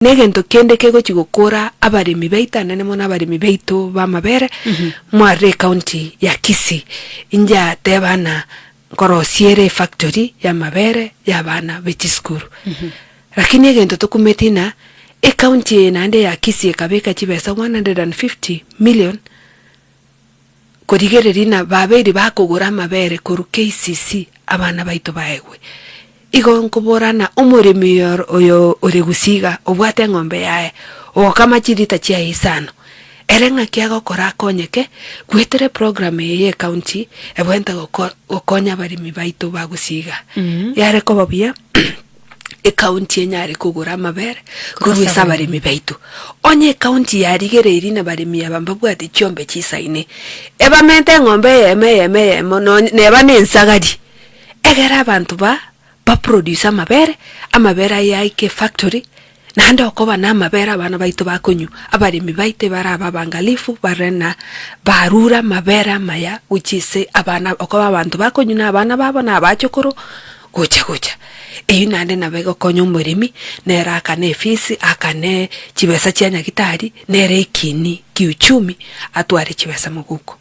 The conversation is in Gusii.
Negento kende kegochi gokora abaremi baito anene mono abaremi baito b'amabere mwarire ecounty ya Kisii. Inche ateba ng'a nkorosie ere efactory y'amabere y'abana be chisukuru. Lakini egento tokumeti ng'a ecounty eye naende ya Kisii ekabeka chibesa 150 million korigereria ng'a babeire bakogora amabere korwa KCC abana baito baegwe. Igo nkobora ng'a omoremi oyo oyo ore gusii iga, obwate eng'ombe yaye, ogokama chilita chiaye isano, ere ng'aki agokora akonyeke, goetera eprogram eye ye ecounty ebwenerete goko gokonya abaremi baito ba gusii iga. Yare koba buya. Ecounty enyare kogora amabere korwa ase abaremi baito. Onye ecounty yarigereirie na baremi aba mbabwate chiombe chisaine, ebamente eng'ombe eyemo eyemo eyemo nonye neba na ensagari, egere abanto ba baproduce amabere, amabere aya aike efactory, naende okoba na amabere abana baito bakonywa, abaremi baito ebarabe abangalifu bare na barure amabere amaya gochia ase abana okoba abanto bakonywa na abana babo na abachokoro. Gocha gocha. Eyio naende nabo egokonya omoremi, nere akane efees, akane chibesa chia nyagitari, nere ekini kiuchumi, atware chibesa moguko.